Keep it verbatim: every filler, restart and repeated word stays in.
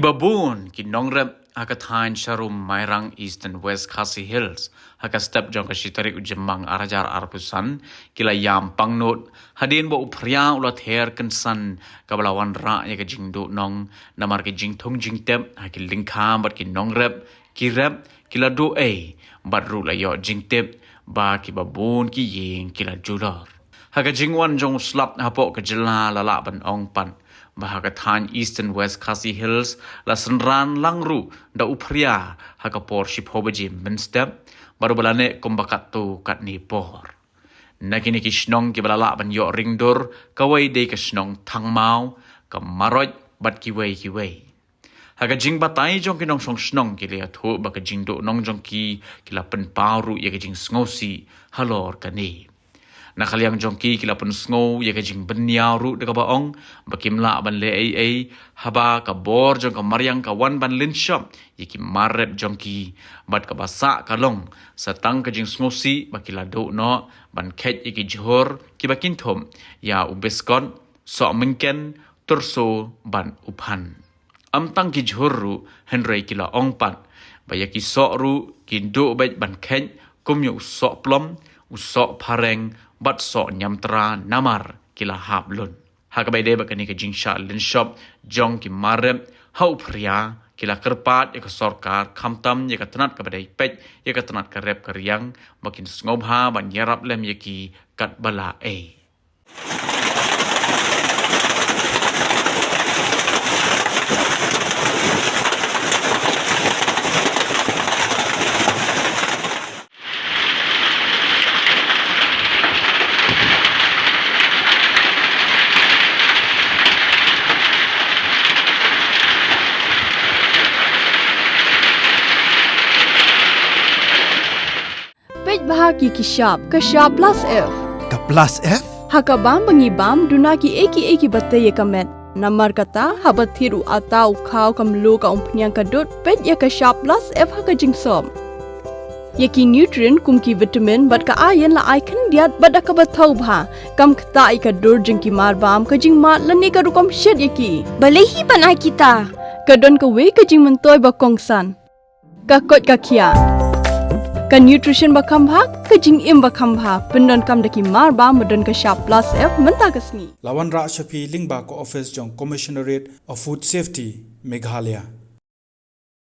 Babun ki nongrep ha ka thaiñ Sharum Mairang, Eastern West Khasi Hills, ha ka step jong ka shi tarik u Jymmang ar hajar arphew san, ki la ïam pangnud hadien ba u phria u la ther kynsan kaba la wanrah ïa ka jingduh nong, namar ki jingthung jingtep ha ki lyngkha bad ki nongrep, ki rep, ki la duh ei, bad ruh la ïoh jingtip ba ki babun ki ïing ki la julor. Ha ka jingwan jong u slap hapoh ka jylla la lah ban ong pat ba ha ka thaiñ Eastern West Khasi Hills la synran lang ruh da u phria ha ka por shiphew baje mynstep, bad u ba la neh kumba katto katne por. Na kine ki shnong kiba la lah ban ïoh ring dur, kawei dei ka shnong Thangmaw, ka Marot, bad kiwei kiwei. Ha ka jingbatai jong ki nongshong shnong, ki la ïathuh ba ka jingduh nong jong ki, ki la pynpaw ruh ïa ka jingsngewsih halor kane. Na ka liang jong ki, ki la pynsngew ïa ka jingbynñiaw ruh da kaba ong ba kim lah ban leh ei ei haba ka bor jong ka mariang ka wan ban lynshop ïa ki mar rep jong ki, bad kaba sah ka long sa tang ka jingsngewsih ba ki la duh noh ban kheit ïa ki jhur kiba kynthup ïa u biskot, soh mynkien, turso bad u phan. Ym tang ki jhur ruh, hynrei ki la ong pat ba ïa ki soh ruh ki duh beit ban kheit, kum ïa u soh plom, u soh phareng, bad soh ñiamtra namar ki la hap lut. Ha kaba ïadei bad kane ka jingshah lynshop jong ki mar rep ha u phria, ki la kyrpad ïa ka sorkar, khamtam ïa ka tnat kaba dei peit ïa ka tnat ka rep ka riang, ba kin sngewbha ban ïarap lem ïa ki katba lah ei. Peit bha ki ki shap, ka shap plus F. Ka plus F? Ha ka bam ba ngi bam, duna ki ei ki ei kiba tei ïa ka met. Namar kata, haba thied u atta, u khaw, ka mluh, ka umphniang, ka dud, peit ïa ka shap plus F ha ka jingsop. Ïa ki nutrient kum ki vitamin bad ka iron la ai khyndiat bad da kaba thaw bha. Kam ktah ïa ka dur jong ki mar bam, ka jingmad lane ka rukom shet ïa ki. Balei hi ban ai kita? Ka don kawei ka jingmyntoi ba kongsan. Ka koit ka khiah. Ka nutrition ba kham bha, ka jingim ba kham bha. Pyndonkam da ki mar bam ba don ka shap plus F mynta ka sngi. La wanrah sha phi lyngba ka office jong Commissionerate of Food Safety, Meghalaya.